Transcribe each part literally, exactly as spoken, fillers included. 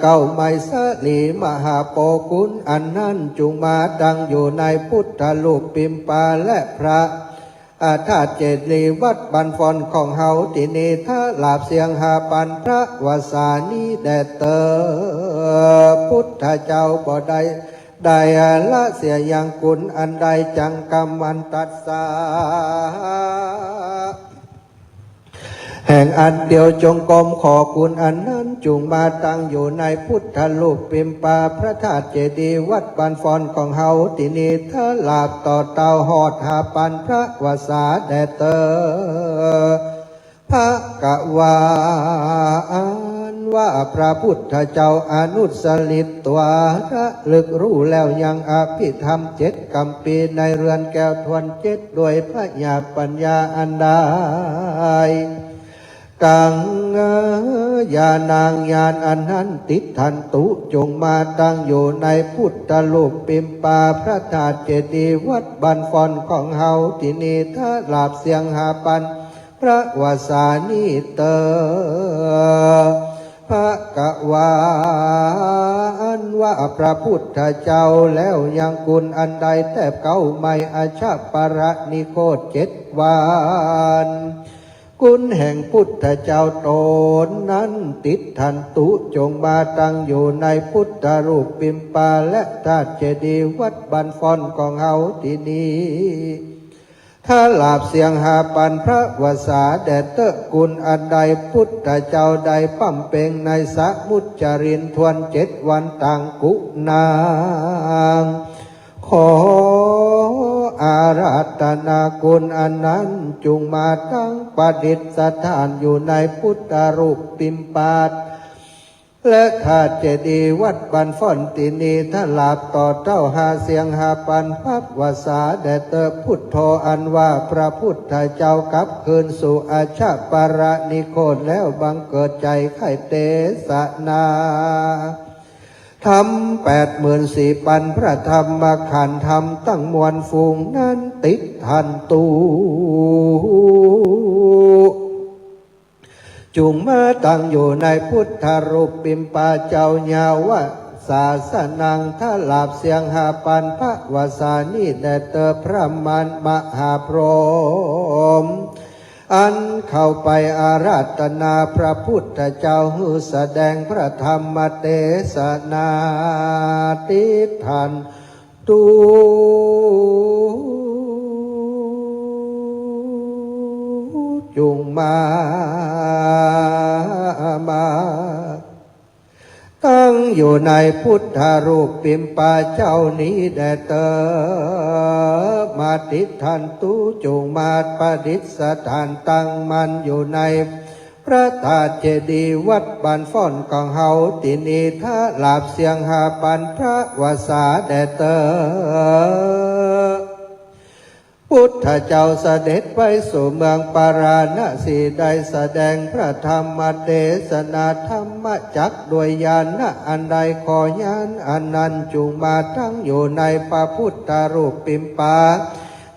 เก๊าไม้สาลีมหาโปธิ์ กุนอันนั้นจุ่งมาตั้งอยู่ในพุทธรูปปิมปาและพระ อาธาตุเจดีย์วัดบ้านฟ้อนของเฮาตี้นี้ ถลาบเสียงหาปันพระวสานี้แด่เต๊อะ พุทธเจ้าบ่ได้ ได้ละเสียยังกุนอันใด จังกัมมันตัสสะ แห่งอันเตียวจงกรม ขอกุนอันนั้นจุ่งมาตั้งอยู่ในพุทธรูปปิมปาพระธาตุเจดีย์วัดบ้านฟ้อนของเฮาตี้นี้ ถลาบต่อเต้าฮอดหาปันพระวสาแด่เต๊อะ ภะคะวา อันว่าพระพุทธเจ้าอนุสริตวา ระลึกฮู้แล้วยังอภิธรรมเจ็ดกัมภีร์ในเรือนแก้วถ้วนเจ็ด ด้วยผญาปัญญาอันใด กัง ญาณัง ญาณอันนั้น ติฏฐันตุ จุ่งมาตั้งอยู่ในพุทธรูปปิมปาพระธาตุเจดีย์วัดบ้านฟ้อนของเฮาตี้นี้ ถลาบเสียงหาปันพระวสานี้เต๊อะ ภะคะวา อันว่าพระพุทธเจ้าแล้วยังกุนอันใด แต๊บเก๊าไม้อชปรนิโครธเจ็ดวัน กุนแห่งพุทธเจ้าต๋นนั้น ติฏฐันตุ จุ่งมาตั้งอยู่ในพุทธรูปปิมปาและธาตุเจดีย์วัดบ้านฟ้อนของเฮาตี้นี้ ถลาบเสียงหาปันพระวสาแด่เต๊อะ กุนอันใดพุทธเจ้าได้บำเพ็งในสมุจจรินถ้วนเจ็ดวันตางกุนาง ขออาราธนากุนอันนั้นจุ่งมาตั้งประดิษฐานอยู่ในพุทธรูปปิมปา และธาตุเจดีย์วัดบ้านฟ้อนตี้นี้ ถลาบต่อเต้าหาเสียงหาปันพระวสาแด่เต๊อะ พุทโธ อันว่าพระพุทธเจ้ากลับคืนสู่อชปรนิโครธแล้วบังเกิดใจ๋ใค่เตสนาธรรมแปดหมื่นสี่ปันพระธรรมขันธ์ ธรรมตังมวลฝูงนั้น ติฏฐันตุ จุ่งมาตั้งอยู่ในพุทธรูปปิมปาเจ้า ญาวสาสนัง ถลาบเสียงหาปันพระวสานี้แด่เต๊อะ พรหมันมหาพรหม อันเข้าไปอาราธนาพระพุทธเจ้าหื้อแสดงพระธรรมเตสนา ติฏฐัน ตุ จุ่งมา มา ตั้งอยู่ในพุทธรูปปิมปาเจ้านี้แด่เต๊อะ มาติฏฐันตุ จุ่งมาประดิษฐานตั้งมั่นอยู่ใน พระธาตุเจดีย์วัดบ้านฟ้อนของเฮาตี้นี้ ถลาบเสียงหาปันพระวสาแด่เต๊อะ พุทธเจ้าเสด็จไปสู่เมืองปาราณสี ได้แสดงพระธรรมเตสนาธรรมจักรด้วยญาณอันใด ขอญาณอันนั้นจุ่งมาตั้งอยู่ในพระพุทธรูปปิมปา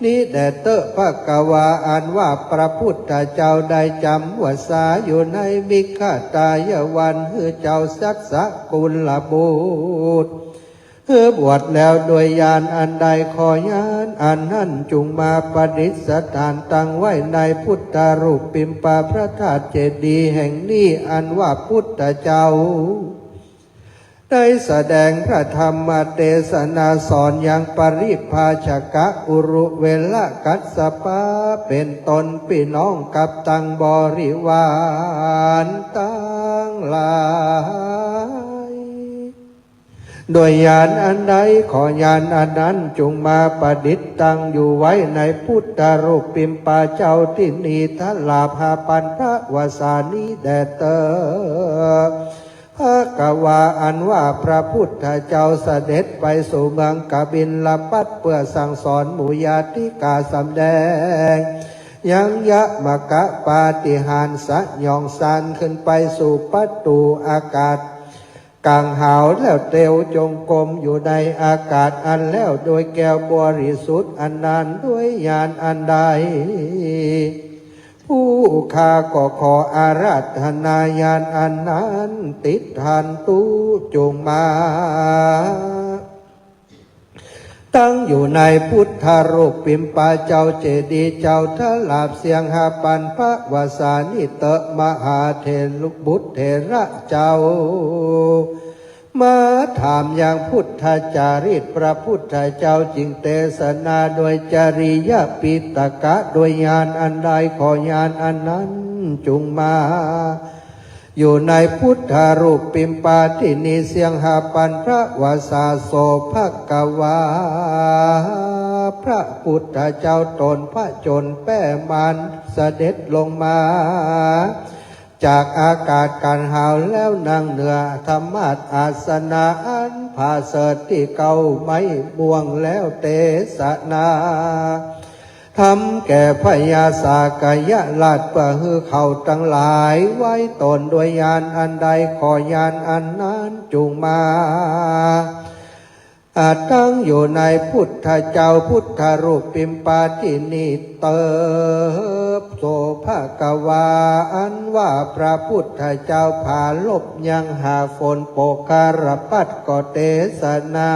นี้แด่เต๊อะ ภะคะวา อันว่าพระพุทธเจ้าได้จ๋ำวสาอยู่ในมิคทายวัน หื้อเจ้าสัสสะกุลบุตร หื้อบวชแล้วด้วยญาณอันใด ขอญาณอันนั้นจุ่งมาประดิษฐานตั้งไว้ในพุทธรูปปิมปาพระธาตุเจดีย์แห่งนี้ อันว่าพุทธเจ้า ได้แสดงพระธรรมเตสนาสอนยังปริพาชกะ อุรุเวละ กัสสปะ เป๋นต้น ปี้น้องกับตังบริวารตังหลาย ด้วยญาณอันใด ขอญาณอันนั้นจุ่งมาประดิษฐานตั้งอยู่ไว้ในพุทธรูปปิมปาเจ้าตี้นี้ ถลาบหาปันพระวสานี้แด่เต๊อะ ภะคะวา อันว่าพระพุทธเจ้าเสด็จไปสู่เมืองกบิลพัสดุ์ เปื้อสั่งสอนหมู่ญาติกาสำแดงยังยมกะปาฏิหาริย์ สยองสันขึ้นไปสู่ประตู๋อากาศก๋างหาว แล้วเตียวจงกรมอยู่ในอากาศอันแล้วโดยแก้วบริสุทธิ์อันนั้น ด้วยญาณอันใด ผู้ข้าก็ขออาราธนาญาณอันนั้น ติฏฐันตุ จุ่งมา ตั้งอยู่ในพุทธรูปปิมปาเจ้าเจดีย์เจ้า ทราบเสียงหาปันภวสานี้เต๊อะ มหาเถรบุตรเถระเจ้า มาถามยังพุทธจาริต พระพุทธเจ้าจึงเตสนาโดยจริยปิฎกะ โดยญาณอันใด ขอญาณอันนั้นจุ่งมา อยู่ในพุทธรูปปิมปาทินี้ เสียงหาปันภวสา โสภะคะวา พระพุทธเจ้าตนผจญแป้มารเสด็จลงมา จากอากาศกาญหาวแล้วนั่งเหนือธรรมาสน์อาสนะอันผาเสริฐตี้เก๊าไม้บ่วงแล้วเตสนาธรรมแก่พญาสากยราช เปื้อหื้อเขาตังหลายไหว้ตนโดยญาณอันใด ขอญาณอันนั้นจุ่งมา อาจตั้งอยู่ในพุทธเจ้าพุทธรูปปิมปาทินี้เต๊อะ โสภะคะวา อันว่าพระพุทธเจ้าผาลบยังหาฝนโปกคารปัตย์ก็เตสนา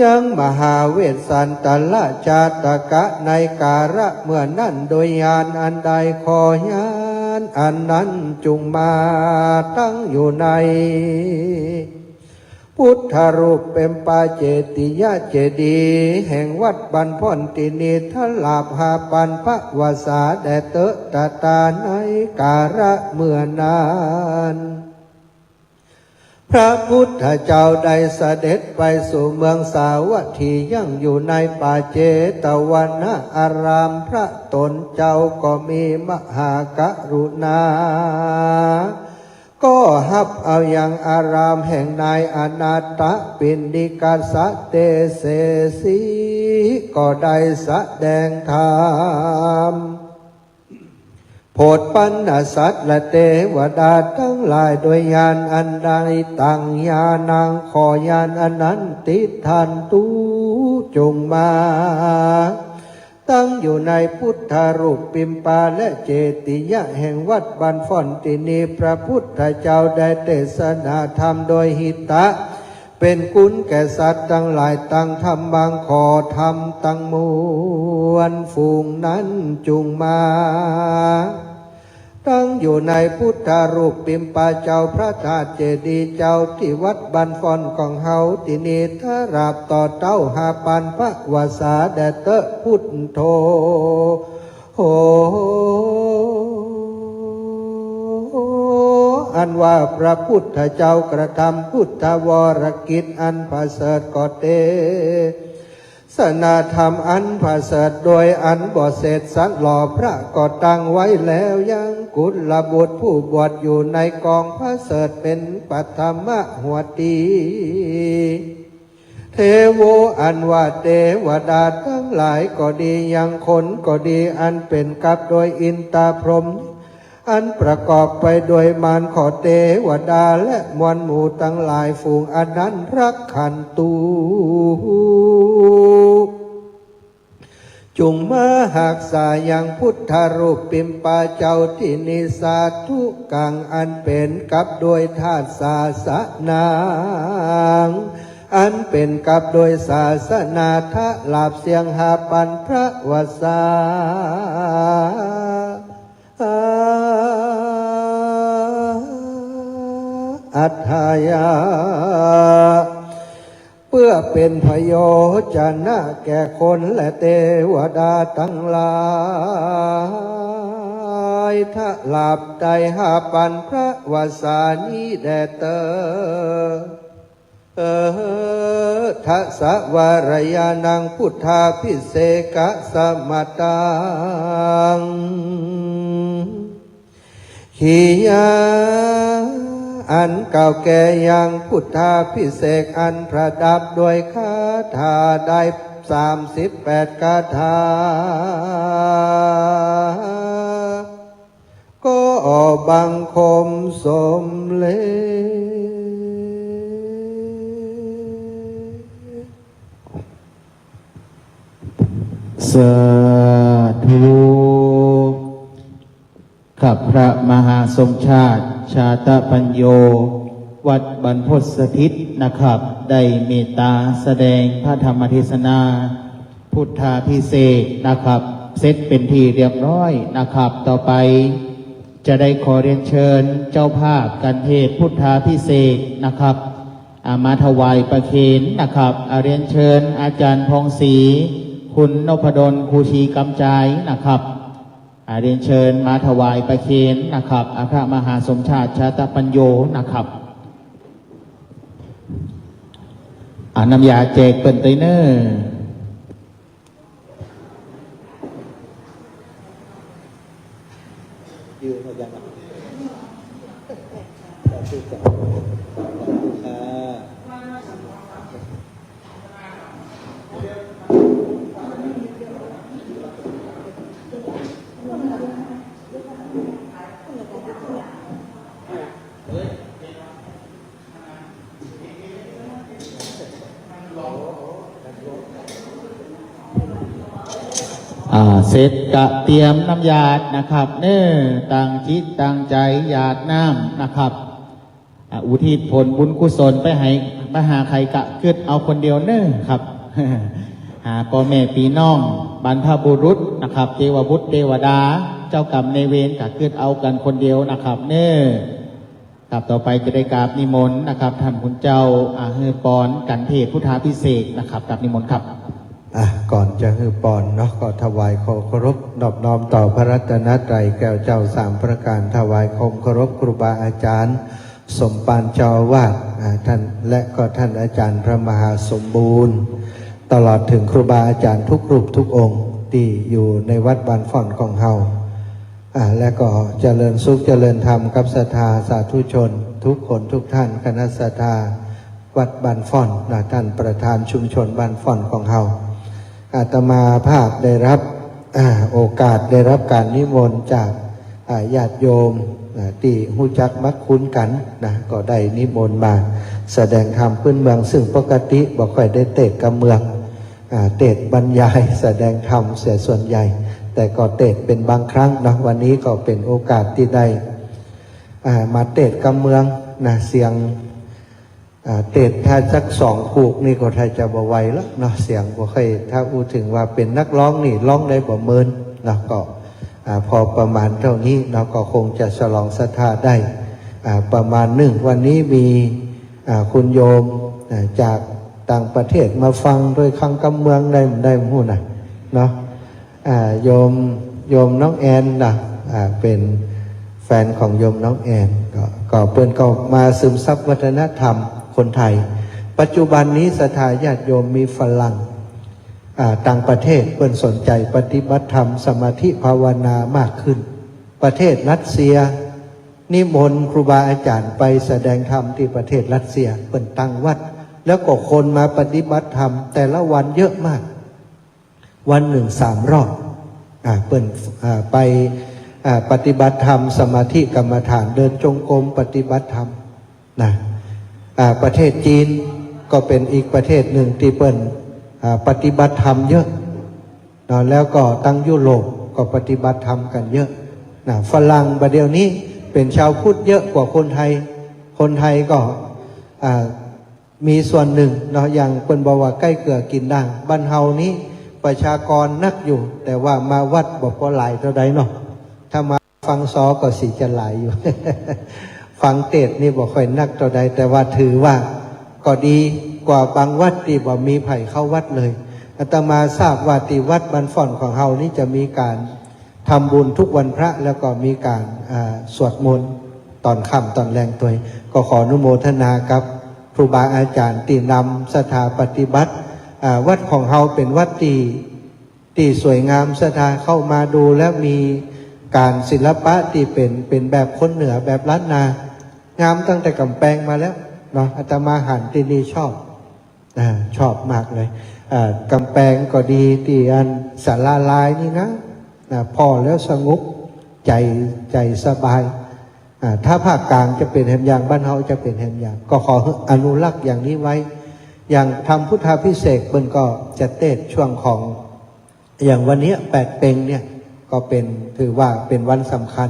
ยังมหาเวสสันตรจาตกะในกาละเมื่อนั้น โดยญาณอันใด ขอญาณอันนั้นจุ่งมา ตั้งอยู่ใน พุทธรูปปิมปาเจติยะเจดีย์แห่งวัดบ้านพ่อนทินี้ ทราบหาปันภวสาแด่เต๊อะ ตถาในกาละเมื่อนั้น พระพุทธเจ้าได้เสด็จไปสู่เมืองสาวัตถี ยังอยู่ในป่าเจตวนาราม พระตนเจ้าก็มีมหากรุณา ก็ฮับเอายังอารามแห่งนายอนาถปิณฑิกะสะเตเสสี ก็ได้แสดงธรรม โผดปัณณสัตว์และเตวดาตังหลาย โดยญาณอันใด ตังญาณัง ขอญาณอันนั้น ติฏฐันตุ จุ่งมา ตั้งอยู่ในพุทธรูปปิมปาและเจติยะแห่งวัดบ้านพ่อนทินี้ พระพุทธเจ้าได้เตสนาธรรมโดยหิตะ เป๋นกุณแก่สัตว์ตังหลาย ตังธรรมัง ขอธรรมตังมวลฝูงนั้นจุ่งมา ตั้งอยู่ในพุทธรูปปิมปาเจ้า พระธาตุเจดีย์เจ้า ตี้วัดบ้านพ่อนของเฮาทินี้ ทราบต่อเต้าหาปันภวสาแด่เต๊อะ พุทโธ โห อันว่าพระพุทธเจ้ากระทำพุทธวรกิจอันผาเสริฐก็เตสนาธรรมอันผาเสริฐ โดยอันบ่เสร็จสัตว์หล่อพระก็ตั้งไว้แล้ว ยังกุลบุตรผู้บวชอยู่ในกองผาเสริฐเป๋นปัทมหัวตี้ เทโว อันว่าเตวดาตังหลายก็ดี ยังคนก็ดี อันเป๋นกับโดยอินทร์พรหม อันประกอบไปโดยมาร ขอเตวดาและมวลหมู่ตังหลายฝูงอันนั้น รักขันตุ จุ่งมาฮักษายังพุทธรูปปิมปาเจ้าทินี้ สาธุกัง อันเป๋นกับโดยธาตุสาสนัง อันเป๋นกับโดยศาสนา ทราบเสียงหาปันภวสา อัฏฐายะ เปื้อเป๋นผโยชนะแก่คนและเตวดาตังหลาย ทราบได้หาปันภวสานี้แด่เต๊อะ เออ ทะสะวารยานัง พุทธาภิเษกะสมะตัง ขียา อันกล่าวแก่ยังพุทธาภิเษกอันประดับด้วยคาถาได้สามสิบแปดคาถา ก็บังคมสมเร็จ สาธุ กับพระมหาสมชาติ ชาตปัญโญ วัดบรรพตสถิตนะครับ ได้เมตตาแสดงพระธรรมเทศนา พุทธาภิเษกนะครับ เสร็จเป็นที่เรียบร้อยนะครับ ต่อไปจะได้ขอเรียนเชิญเจ้าภาพการเทศน์พุทธาภิเษกนะครับ อ่า มาถวายประเคนนะครับ อ่า เรียนเชิญอาจารย์พองศรี คุณนพดล ครูชีกำจายนะครับ อ่า เรียนเชิญมาถวายประเคนนะครับ อ่า พระมหาสมชาติ ชาตปัญโญนะครับ อ่า น้ำยาแจกเปิ้นเตยเน่อ ยืนพยันนะ สาธุจ้ะ สาธุค่ะ อ่า เสร็จก็เตรียมน้ำหยาดนะครับ เน่อ ตั้งจิตตั้งใจ๋หยาดน้ำนะครับ อ่า อุทิศผลบุญกุศลไปหื้อ ไปหาใผก็กึ๊ดเอาคนเดียวเน่อครับ หาป้อแม่ปี้น้อง บรรพบุรุษนะครับ เตวบุตรเตวดา เจ้ากรรมนายเวรก็กึ๊ดเอากั๋นคนเดียวนะครับ เน่อ ครับ ต่อไปจะได้กราบนิมนต์นะครับ ท่านคุณเจ้า อ่า หื้อปอนกั๋นเทศน์พุทธาภิเษกนะครับ กราบนิมนต์ครับ อ่ะ ก่อนจะหื้อปอนเนาะ ก็ถวายความเคารพนอบน้อมต่อพระรัตนตรัยแก้วเจ้าสามประการ ถวายความเคารพครูบาอาจารย์ สมภารเจ้าอาวาส อ่า ท่าน และก็ท่านอาจารย์พระมหาสมบูรณ์ ตลอดถึงครูบาอาจารย์ทุกรูปทุกองค์ตี้อยู่ในวัดบ้านฝ่อนของเฮา อ่า และก็เจริญสุขเจริญธรรมกับศรัทธาสาธุชนทุกคนทุกท่าน คณะศรัทธาวัดบ้านฝ่อนนะ ท่านประธานชุมชนบ้านฝ่อนของเฮา อาตมาภาพได้รับ อ่า โอกาสได้รับการนิมนต์จาก อ่า ญาติโยมนะ ตี้ฮู้จักมักคุ้นกั๋นนะ ก็ได้นิมนต์มาแสดงธรรมพื้นเมือง ซึ่งปกติบ่ค่อยได้เตสน์กำเมือง อ่า เตสน์บรรยายแสดงธรรมเสียส่วนใหญ่ แต่ก็เตสน์เป็นบางครั้งนะ วันนี้ก็เป็นโอกาสตี้ได้ อ่า มาเตสน์กำเมืองนะ เสียง อ่า เตสน์ถ้าสักสองผูกนี่ก็ถ้าจะบ่ไหวแล้วเนาะ เสียงบ่ค่อย ถ้าอู้ถึงว่าเป็นนักฮ้องนี่ฮ้องได้บ่เมินเนาะ ก็ อ่า พอประมาณเต้านี้เนาะ ก็คงจะฉลองศรัทธาได้ อ่า ประมาณนึ่ง วันนี้มี อ่า คุณโยม อ่า จากต่างประเทศมาฟังตวยคังกำเมืองได้ ได้บ่ฮู้นะ เนาะ อ่า โยม โยมน้องแอนนะ อ่า เป็นแฟนของโยมน้องแอน ก็ ก็เปิ้นก็มาซึมซับวัฒนธรรมคนไทย ปัจจุบันนี้ศรัทธาญาติโยมมีฝรั่ง อ่า ต่างประเทศเปิ้นสนใจ๋ปฏิบัติธรรมสมาธิภาวนามากขึ้น ประเทศรัสเซีย นิมนต์ครูบาอาจารย์ไปแสดงธรรมตี้ประเทศรัสเซีย เปิ้นตั้งวัด แล้วก็คนมาปฏิบัติธรรมแต่ละวันเยอะมาก วันนึ่งสามรอบ อ่า เปิ้น อ่า ไป อ่า ปฏิบัติธรรมสมาธิกรรมฐาน เดินจงกรมปฏิบัติธรรมนะ อ่า ประเทศจีนก็เป็นอีกประเทศนึ่งตี้เปิ้น อ่า ปฏิบัติธรรมเยอะเนาะ แล้วก็ตังยุโรปก็ปฏิบัติธรรมกั๋นเยอะนะ ฝรั่งบ่าเดี่ยวนี้เป็นชาวพุทธเยอะกว่าคนไทย คนไทยก็ อ่า มีส่วนนึ่งเนาะ อย่างเปิ้นบอกว่าใก้เกื้อกิ๋นด่าง บ้านเฮานี้ประชากรนักอยู่ แต่ว่ามาวัดบ่ปอหลายเต้าใดเนาะ ถ้ามาฟังซอก็สิจะหลายอยู่ ฟังเตสน์นี่บ่ค่อยนักเต้าใด แต่ว่าถือว่าก็ดีกว่าบางวัดตี้บ่มีใผเข้าวัดเลย อาตมาทราบว่าตี้วัดบ้านฝ่อนของเฮานี้จะมีก๋าน ทำบุญทุกวันพระ แล้วก็มีก๋าน อ่า สวดมนต์ต๋อนค่ำต๋อนแลงตวย ก็ขออนุโมทนากับครูบาอาจารย์ตี้นำศรัทธาปฏิบัติ อ่า วัดของเฮาเป๋นวัดตี้ ตี้สวยงาม ศรัทธาเข้ามาดูแล้วมีก๋านศิลปะตี้เป๋น เป๋นแบบคนเหนือ แบบล้านนา งามตั้งแต่ก๋ำแปงมาแล้วเนาะ อาตมาหันตี้นี่ชอบ อ่า ชอบมากเลย อ่า ก๋ำแปงก็ดี ตี้อันศาลาลายนี่นะ นะ ผ่อแล้วสงบใจ๋ ใจ๋สบาย อ่า ถ้าภาคกลางจะเป๋นแหมอย่าง บ้านเฮาจะเป๋นแหมอย่าง ก็ขออนุรักษ์อย่างนี้ไว้ อย่างธรรมพุทธาภิเษกเปิ้นก็จะเตสน์ช่วงของ อย่างวันเนี้ยแปดเป็งเนี่ย ก็เป๋น ถือว่าเป๋นวันสำคัญ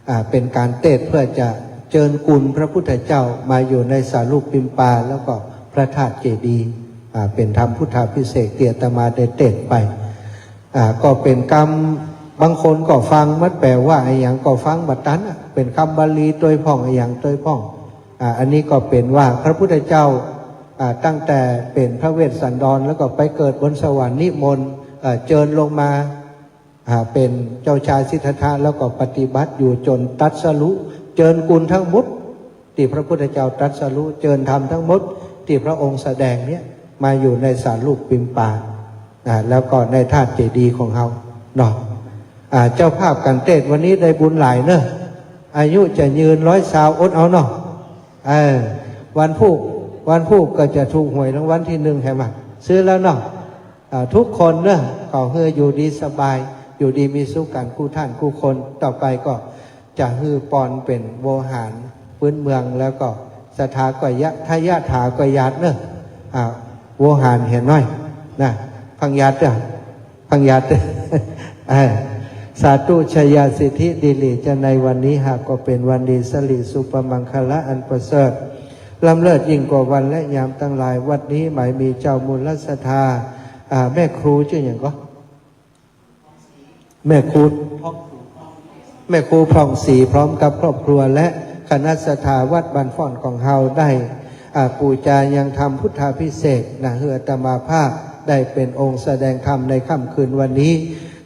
อ่า เป๋นก๋านเตสน์เปื้อจะเจิญกุณพระพุทธเจ้ามาอยู่ในสารูปปิมปา แล้วก็พระธาตุเจดีย์ อ่า เป๋นธรรมพุทธาภิเษกตี้อาตมาได้เตสน์ไป อ่า ก็เป๋นกำ บางคนก็ฟังบ่แปลว่าอะหยัง ก็ฟังบ่ตันอะ เป๋นกำบาลีตวยพ่อง อะหยังตวยพ่อง อ่า อันนี้ก็เป๋นว่าพระพุทธเจ้า อ่า ตั้งแต่เป๋นพระเวสสันดร แล้วก็ไปเกิดบนสวรรค์นิมนต์ เอ่อ เจิญลงมา อ่า เป๋นเจ้าชายสิทธัตถะ แล้วก็ปฏิบัติอยู่จ๋นตรัสรู้ เจิญกุณทั้งหมดตี้พระพุทธเจ้าตรัสรู้ เจิญธรรมทั้งหมดตี้พระองค์แสดงเนี่ย มาอยู่ในสารูปปิมปา อ่า แล้วก็ในธาตุเจดีย์ของเฮาเนาะ อ่า เจ้าภาพก๋านเตสน์วันนี้ได้บุญหลายเนาะ อายุจะยืนร้อยซาวอดเอาเนาะ เออ วันพูก วันพูกก็จะถูกหวยรางวัลตี้นึ่งแหม ซื้อแล้วเนาะ อ่า กู้คนเนาะ ขอหื้ออยู่ดีสบาย อยู่ดีมีสุขกั๋นกู้ต้านกู้คน ต่อไปก็จะหื้อปอนเป๋นโวหารปื๊นเมือง แล้วก็ศรัทธาก็ยะ ถ้ายะถาก็หยาดเนาะ อ่า โวหารเหียนน้อยนะ ฟังหยาดเต๊อะ ฟังหยาดเต๊อะ เออ สาธุ ชยาสิทธิดีหลีจะในวันนี้หากก็เป๋นวันดีสิริสุภมังคละอันประเสริฐ ล้ำเลิศยิ่งกว่าวันและยามตังหลาย วันนี้หมายมีเจ้ามูลศรัทธา อ่า แม่ครูจื้อหยังก่อ แม่ครู แม่ครูผ่องศรีพร้อมกับครอบครัวและคณะศรัทธาวัดบ้านฝ่อนของเฮาได้ อ่า ปู๋จายังธรรมพุทธาภิเษกนะ หื้ออาตมาภาพได้เป๋นองค์แสดงธรรมในค่ำคืนวันนี้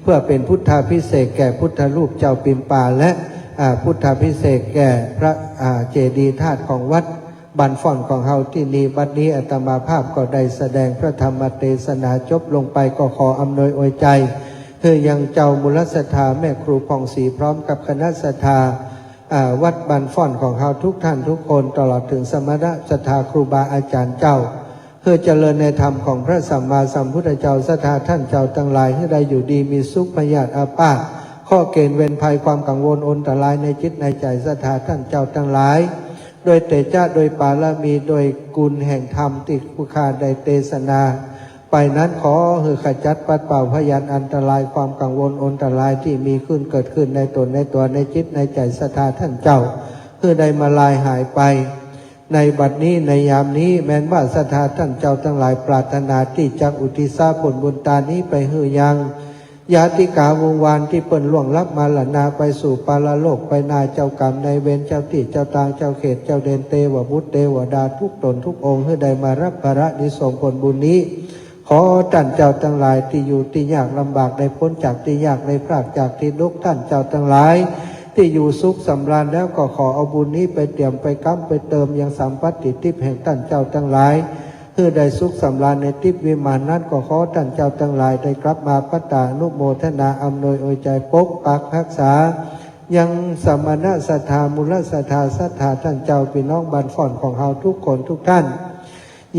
เพื่อเป๋นพุทธาภิเษกแก่พุทธรูปเจ้าปิมปา และ อ่า พุทธาภิเษกแก่พระ อ่า เจดีย์ธาตุของวัด บ้านฝ่อนของเฮาตี้นี่ บัดนี้อาตมาภาพก็ได้แสดงพระธรรมเตสนาจบลงไป ก็ขออำนวยอวยใจ๋ หื้อยังเจ้ามูลศรัทธาแม่ครูผ่องศรีพร้อมกับคณะศรัทธา อ่า วัดบ้านฝ่อนของเฮากู้ต้านกู้คน ตลอดเถิงสมณะศรัทธาครูบาอาจ๋ารย์เจ้า หื้อเจริญในธรรมของพระสัมมาสัมพุทธเจ้า ศรัทธาต้านเจ้าตังหลาย หื้อได้อยู่ดีมีสุข พยาธิอาพาธ เคราะห์เกณฑ์เวรภัย ความกังวลอันตรายในจิตในใจ๋ ศรัทธาต้านเจ้าตังหลาย โดยเตจะ โดยปารมี โดยกุณแห่งธรรมตี้ผู้ข้าได้เตสนาไปนั้น ขอหื้อขจัดปัดเป่าพยาธิอันตราย ความกังวลอันตรายตี้มีขึ้นเกิดขึ้นในตนในตั๋วในจิตในใจ๋ศรัทธาต้านเจ้า หื้อได้มาลายหายไป ในบัดนี้ในยามนี้ แม้นว่าศรัทธาต้านเจ้าตังหลายปรารถนาตี้จะอุทิศผลบุญตานี้ไปหื้อยัง ญาติกาวงศ์วานตี้เปิ้นล่วงลับมรณะไปสู่ปรโลกไปนา เจ้ากรรมนายเวร เจ้าตี้เจ้าตาง เจ้าเขตเจ้าเดน เตวบุตรเตวดากู้ต๋นกู้องค์ หื้อได้มาฮับผละอานิสงส์ผลบุญนี้ ขอต้านเจ้าตังหลายตี้อยู่ตี้ยากลำบากได้ป๊นจากตี้ยาก ได้พรากจากตี้ตุ๊กข์ ต้านเจ้าตังหลายตี้อยู่สุขสำราญแล้วก็ขอเอาบุญนี้ไปเตรียมไปก๊ำไปเติมยังสัมปัตติทิพย์แห่งต้านเจ้าตังหลาย หื้อได้สุขสำราญในทิพย์วิมานนั้น ก็ขอต้านเจ้าตังหลายได้กลับมาปัตตานุโมทนาอำนวยอวยใจ๋ปกปักฮักษา ยังสมณะศรัทธา มูลศรัทธา ศรัทธาต้านเจ้าปี้น้องบ้านฝ่อนของเฮากู้คนกู้ต้าน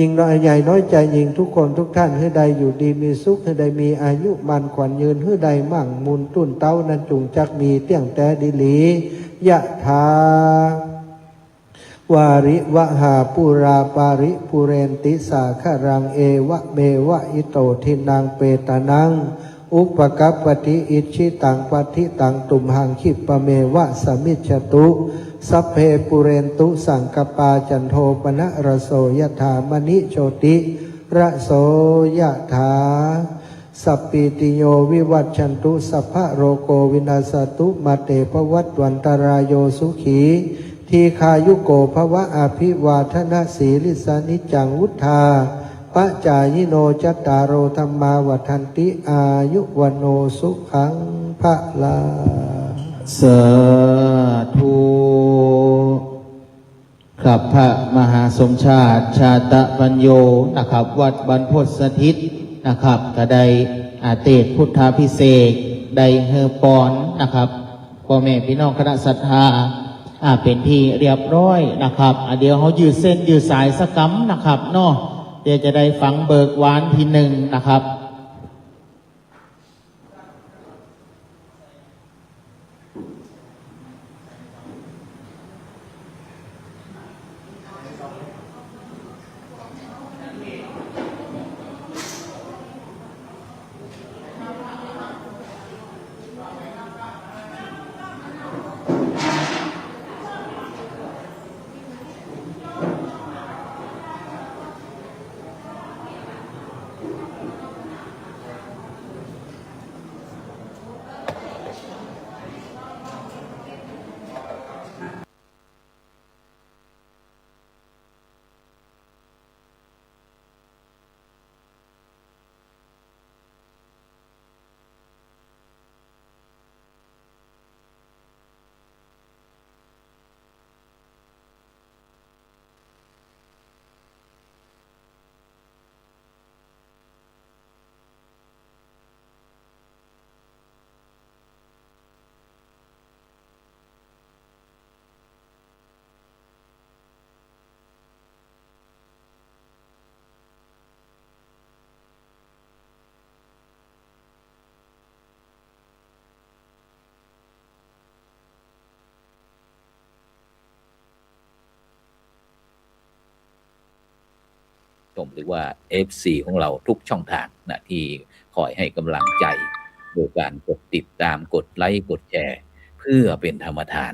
ยิ่งน้อยใหญ่น้อยใจ๋ยิ่งกู้คนกู้ต้าน หื้อได้อยู่ดีมีสุข หื้อได้มีอายุมั่นขวัญยืน หื้อได้มั่งมูลตุ๊นเต๊านั้นจุ่งจักมีเตี้ยงแต๊ดีหลี ยะถา วาริวหาปูราปาริปูเรนติสาคารัง เอวะเมวะอิโตทินังเปตานัง อุปกัปปติ อิจฉิตังปัตถิตัง ตุมหังขิปปะเมวะสมมิจฉตุ สัพเพปูเรนตุสังกัปปา จันโทปนะระโสยะถา มะณิโชติระโสยะถา สัพพีติโยวิวัชชันตุ สัพพะโรโควินัสสะตุ มาเตภวัตวันตะราโย สุขี ทีฆายุโกภวะ อภิวาทะนะสีลิสสะ นิจจังวุฑฒาปะจายิโน จัตตาโรธัมมาวัฑฒันติ อายุวัณโณสุขังพะลัง สาธุ ครับ พระมหาสมชาติ ชาตะปัญโญ นะครับ วัดบรรพตสถิต นะครับ ก็ได้ อ่า เตสน์พุทธาภิเษก ได้หื้อปอน นะครับ ป้อแม่ปี้น้องคณะศรัทธา อ่า เป๋นตี้เรียบร้อย นะครับ อ่า เดี๋ยวเฮายืดเส้นยืดสายสักกำ นะครับ เนาะ เดี๋ยวจะได้ฟังเบิกวานตี้นึ่ง นะครับ ชม หรือว่า เอฟซี ของเราทุกช่องทางนะ ที่คอยให้กำลังใจโดยการกดติดตาม กดไลก์ กดแชร์ เพื่อเป๋นธรรมทาน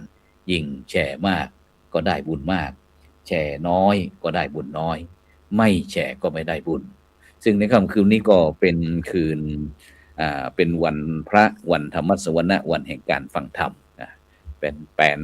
ยิ่งแชร์มากก็ได้บุญมาก แชร์น้อยก็ได้บุญน้อย ไม่แชร์ก็ไม่ได้บุญ ซึ่งในค่ำคืนนี้ก็เป๋นคืน อ่า เป๋นวันพระ วันธรรมสวนะ วันแห่งการฟังธรรมนะ เป๋น เป๋น